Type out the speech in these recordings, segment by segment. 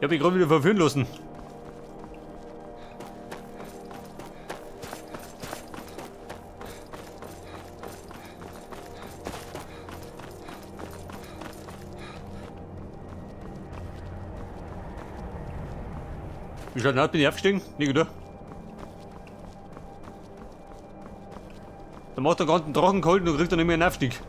Ich hab mich gerade wieder verführen lassen. Wie schaut denn aus? Bin ich aufgestiegen? Nicht, oder? Da macht er gerade einen Drachen geholt und kriegt er nicht mehr einen Aufstieg.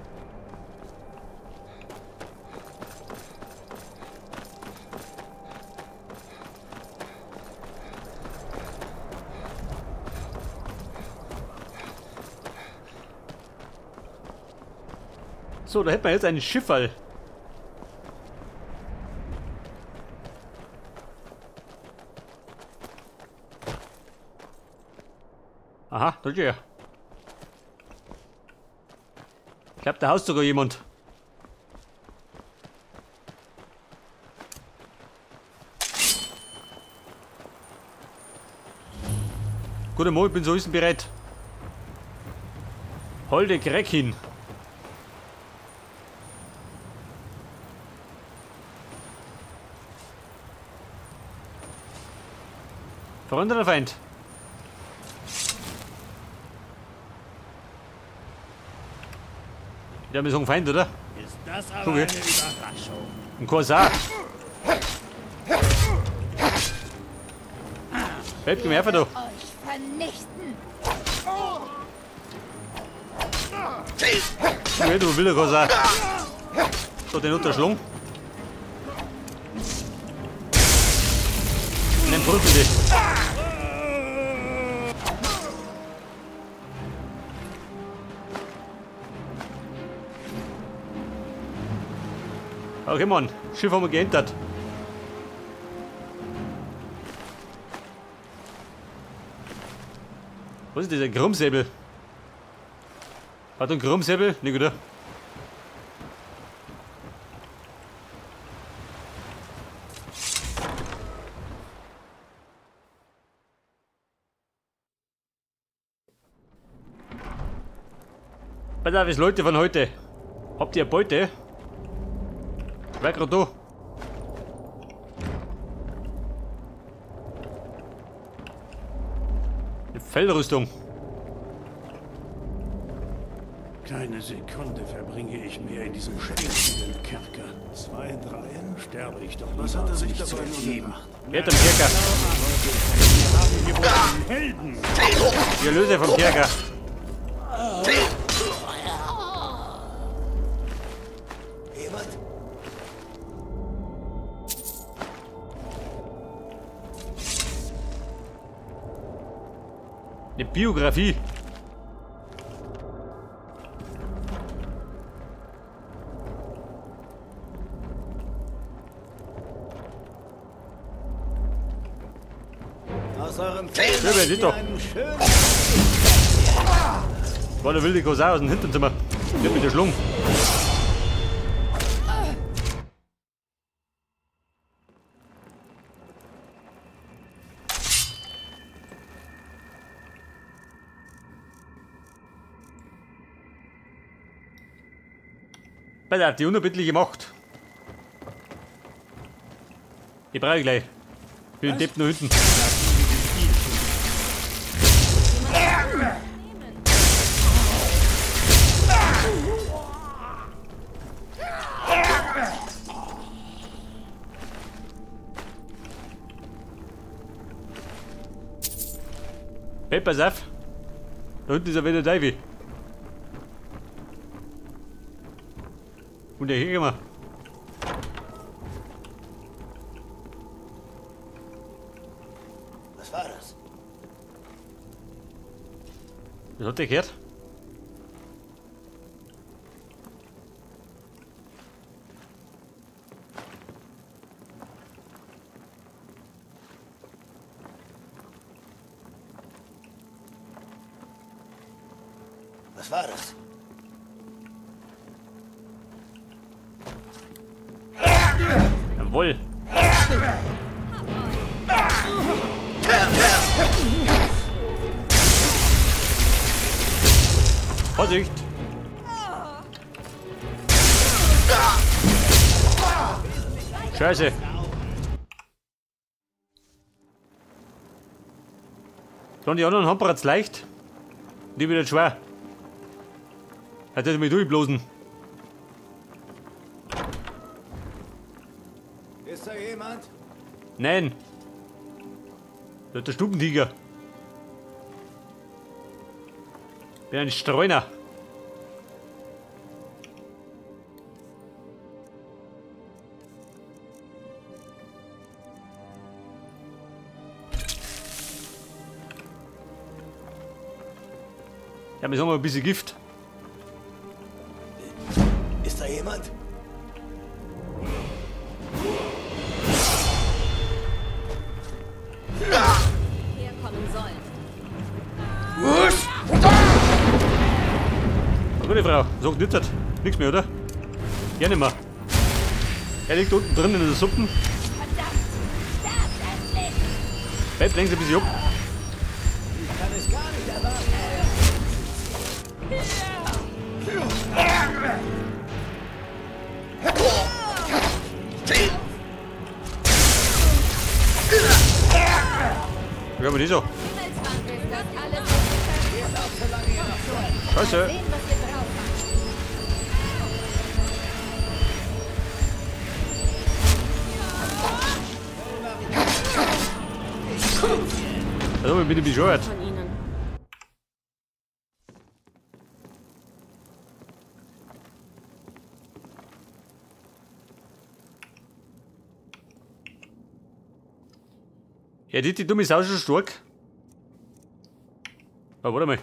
So, da hätten wir jetzt einen Schifferl. Aha, da ist er. Ich glaube, da haust sogar jemand. Guten Morgen, ich bin so bereit. Holde Greckin. Freund oder Feind? Ja, wir sagen Feind, oder? Ist das aber eine Überraschung? Ein Korsar. Bleib mir einfach da. Euch vernichten. Okay, du wilder Korsar. So, den unterschlungen. Nimm Brücken dich. Okay, Mann. Schiff haben wir geentert. Was ist dieser Krummsäbel? Hat er einen Krummsäbel? Nicht, oder? Pass auf, Leute von heute. Habt ihr Beute? Wer gerade da? Eine Fellrüstung. Keine Sekunde verbringe ich mehr in diesem stinkenden Kerker. 2, 3, sterbe ich doch. Was hat er sich dabei nur gedacht? Wer hat am Kerker? Wir haben hier wohl einen Helden. Die Erlöse vom Kerker. Eine Biografie. Aus eurem Feld doch. War der wilde Korsar aus dem Hinterzimmer. Der mit der Schlung. Pass auf, die unerbittliche Macht. Die brauche ich gleich. Für den Depp nur hinten. Hey, pass auf. Da hinten ist ja wieder Davy. Und der hier immer. Was war das? Was hat der gehört? Was war das? Jawohl. Vorsicht! Scheiße! So, die anderen haben bereits leicht. Die wieder schwer. Hat er mich durchblosen. Ist da jemand? Nein. Das ist der Stubentiger. Bin ein Streuner. Ja, wir sagen mal ein bisschen Gift. Ist da jemand? Herkommen sollen. Na, gute Frau, sagt nichts. Nichts mehr, oder? Ja, nicht mehr. Er liegt unten drin in der Suppe. Verdammt! Sterbt endlich! Bleibt längst ein bisschen ab. Ich kann es gar nicht erwarten. Ja, aber nicht so. Scheiße. Also, ich bin bescheuert. Ja, die dumme Sau schon stark. Aber warte mal.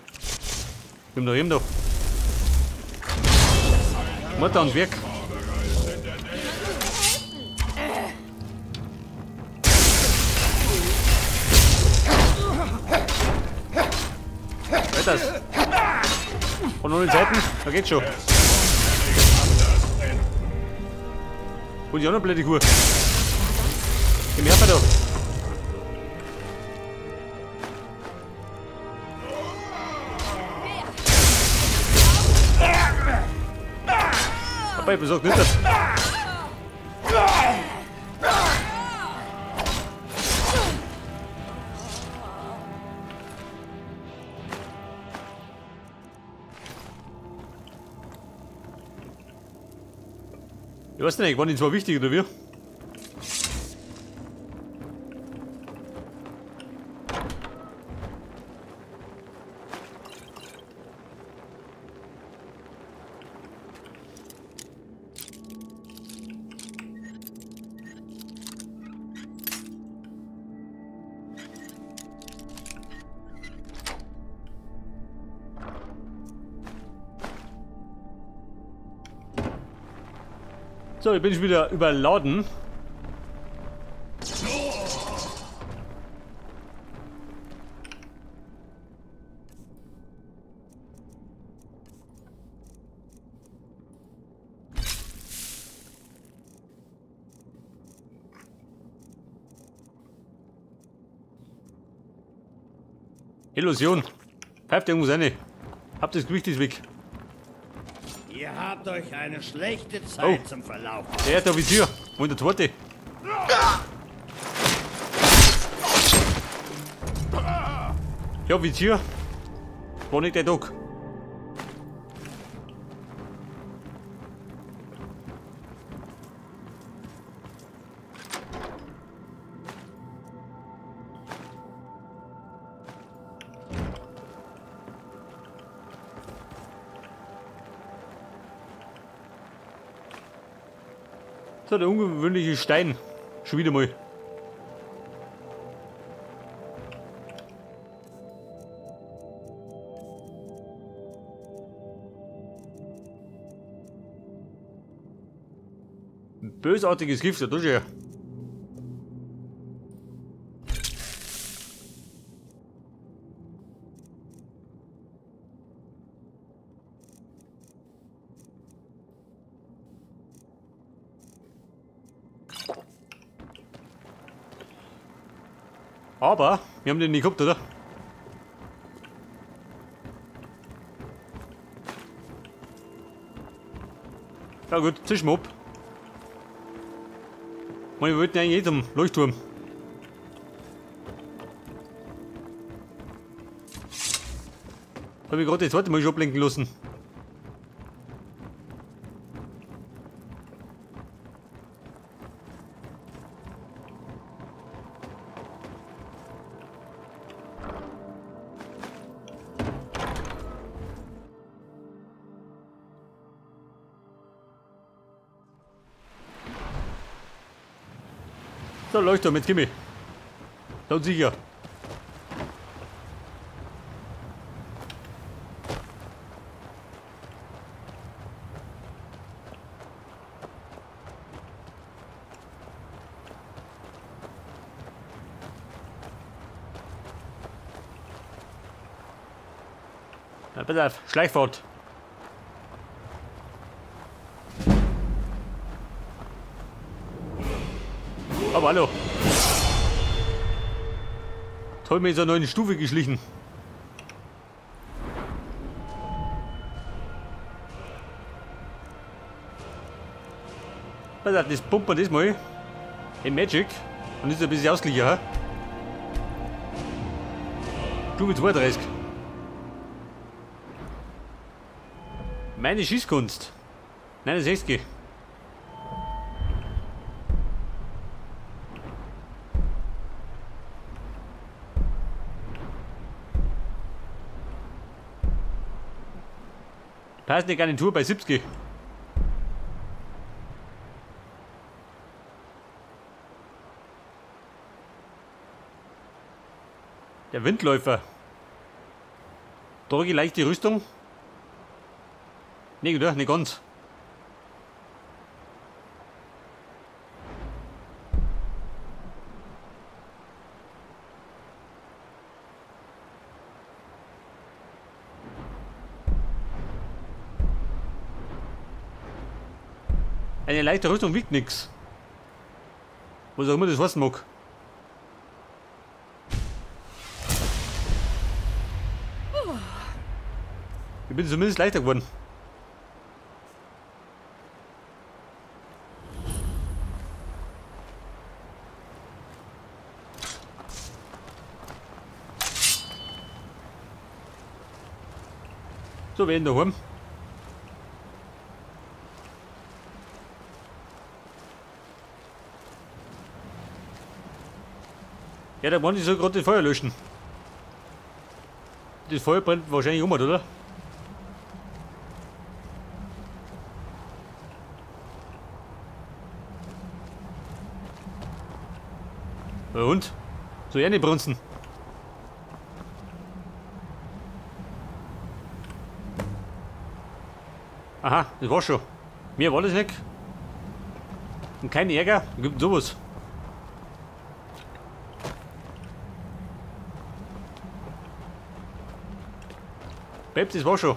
Wir haben noch eben da. Mutter ans Werk. Weiter. Von allen Seiten, da geht's schon. Und die andere blöde Kuh. Geh mir her da. Ich besorgt nicht das. Ich weiß nicht, waren die zwar wichtig oder wie? So, ich bin schon wieder überladen. Illusion. Pfeift irgendwo rein. Habt das Gewicht ist weg. Ihr habt euch eine schlechte Zeit zum Verlauf. Der hat da wie Tür. Wo in der Torte. Ja, wie Tür. War nicht der Tag. So, der ungewöhnliche Stein. Schon wieder mal. Ein bösartiges Gift, das ist ja. Aber wir haben den nicht gehabt, oder? Ja gut, zischen wir ab. Wir wollten eigentlich eh zum Leuchtturm. Hab ich gerade das zweite Mal schon ablenken lassen. So, Leuchtturm, jetzt geh mich. Dann sicher. Na, pass auf, Schleichfahrt. Aber hallo. Toll, mir in so einer neuen Stufe geschlichen. Pass auf, das pumpt man das mal in Magic und ist ein bisschen ausgeglichen, hä? Stufe 32. Meine Schießkunst. 69. Passende Garnitur bei 70. Der Windläufer. Trage ich leichte Rüstung? Nee, oder? Nicht ganz. Eine leichte Rüstung wiegt nix. Was auch immer das heißen mag. Ich bin zumindest leichter geworden. So, wir sind daheim. Ja, der Mann soll gerade das Feuer löschen. Das Feuer brennt wahrscheinlich um, oder? Und? So, ja, nicht brunzen. Aha, das war schon. Mehr war das nicht. Und kein Ärger, gibt sowas. Babes, das war schon.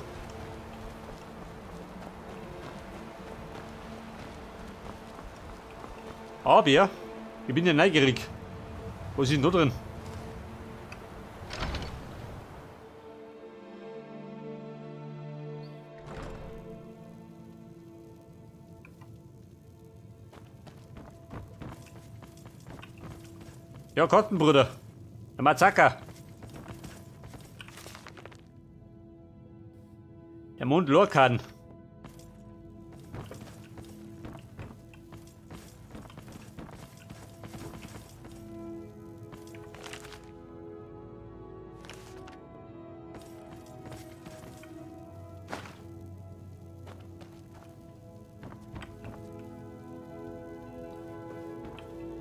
Aber ich bin ja neugierig. Was ist denn da drin? Ja, Kartenbruder. Der Mazaka. Der Mond Lorkan.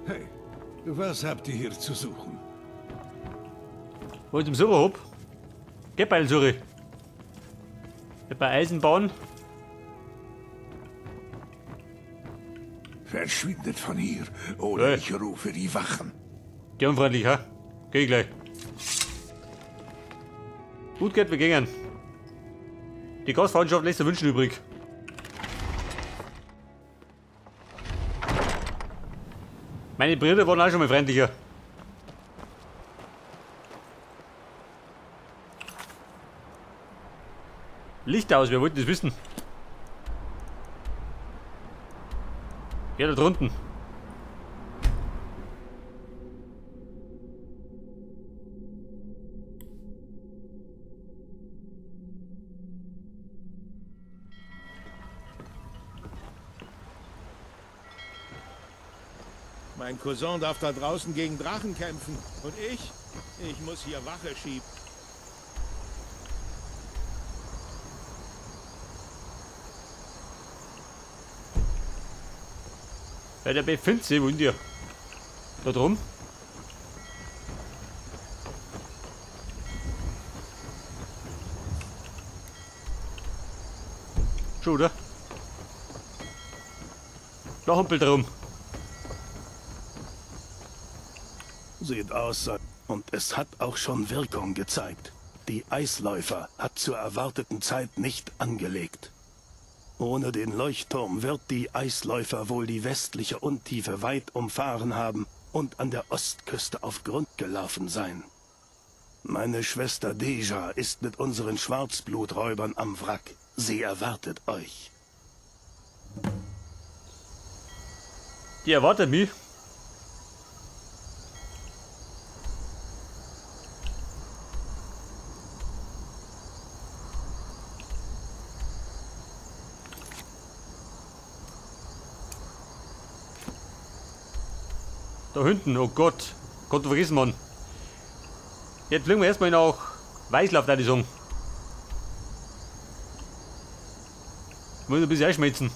Hey, was habt ihr hier zu suchen? Wo ich zum Sucher hab? Geh bei Suri. Bei Eisenbahn. Verschwindet von hier, oder hey. Ich rufe die Wachen. Die unfreundlich, ha? Geh gleich. Gut geht, wir gehen. Die Gastfreundschaft lässt zu wünschen übrig. Meine Brüder waren auch schon mal freundlicher. Licht aus, wir wollten das wissen. Ja, da drunten. Mein Cousin darf da draußen gegen Drachen kämpfen. Und ich? Ich muss hier Wache schieben. Ja, der befindet sich, wo in dir? Da drum? Schon, oder? Da humpelt rum. Sieht aus, und es hat auch schon Wirkung gezeigt. Die Eisläufer hat zur erwarteten Zeit nicht angelegt. Ohne den Leuchtturm wird die Eisläufer wohl die westliche Untiefe weit umfahren haben und an der Ostküste auf Grund gelaufen sein. Meine Schwester Deja ist mit unseren Schwarzbluträubern am Wrack. Sie erwartet euch. Die erwartet mich? Da hinten, oh Gott. Gott, vergessen, Mann. Jetzt fliegen wir erstmal nach Weißlauf, da die sagen. Ich muss ein bisschen einschmelzen.